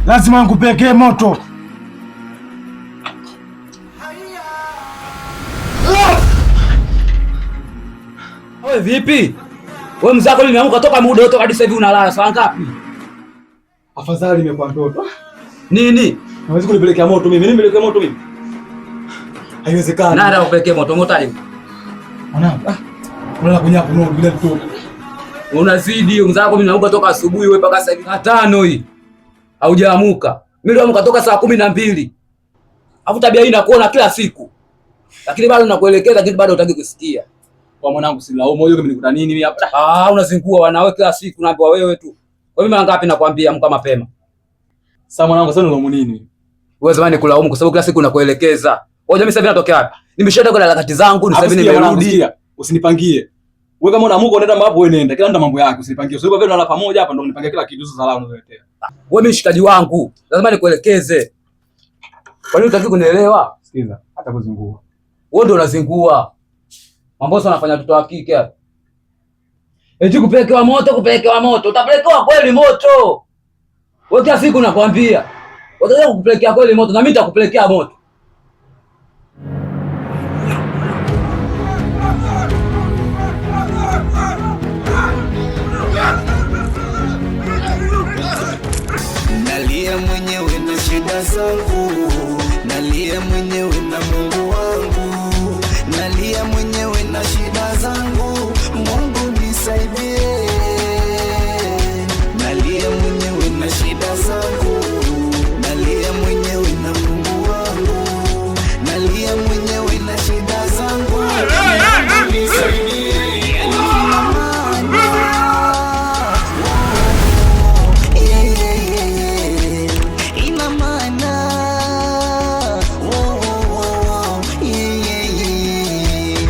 Lazima nikupekee moto. Wewe vipi? Wewe mzako nimeamka toka muda wote hadi sasa hivi unalala saa ngapi? Afadhali imekuwa ndoto. Nini? Hawezi kunipelekea moto mimi. Mimi nipelekea moto mimi. Haiwezekani. Nani atakupelekea moto? Moto ali. Mwanangu, ah. Unalala kwenye hapo no bila mtoto. Unazidi mzako, mimi naamka toka asubuhi wewe mpaka sasa hivi saa 5 hii. Haujaamuka. Mimi ndio toka saa 12. Alafu tabia hii nakuona kila siku. Lakini bado nakuelekeza, lakini bado hutaki kusikia. Kwa mwanangu silaumu hiyo, nikuta nini mimi hapa? Ah, unazingua wanawe kila siku naambiwa wewe tu. Kwa mimi mara ngapi nakwambia amka mapema? Sasa mwanangu, sasa nilaumu nini? Wewe zamani kulaumu kwa sababu kila siku nakuelekeza. Wewe mimi sasa hivi natokea wapi? Nimeshaenda kwa harakati zangu, ni sasa hivi nimerudi. Usinipangie. Wewe kama unaamka unaenda mambo wewe nenda. Kila mtu mambo yake usinipangie. Sio kwa vile tunalala pamoja hapa ndio unipangie kila kitu, sasa salamu unazoletea. Wewe mimi mshikaji wangu, lazima nikuelekeze. Kwa nini hutaki kunielewa? Sikiza, hata kuzingua. Wewe ndio unazingua. Mambo sana anafanya mtoto wa kike hapa. Eti kupelekewa moto, kupelekewa moto. Utapelekewa kweli moto. Wewe kila siku nakwambia. Wataka kukupelekea kweli moto na mimi nitakupelekea moto. Nalia mwenyewe na shida zangu, nalia mwenyewe na Mungu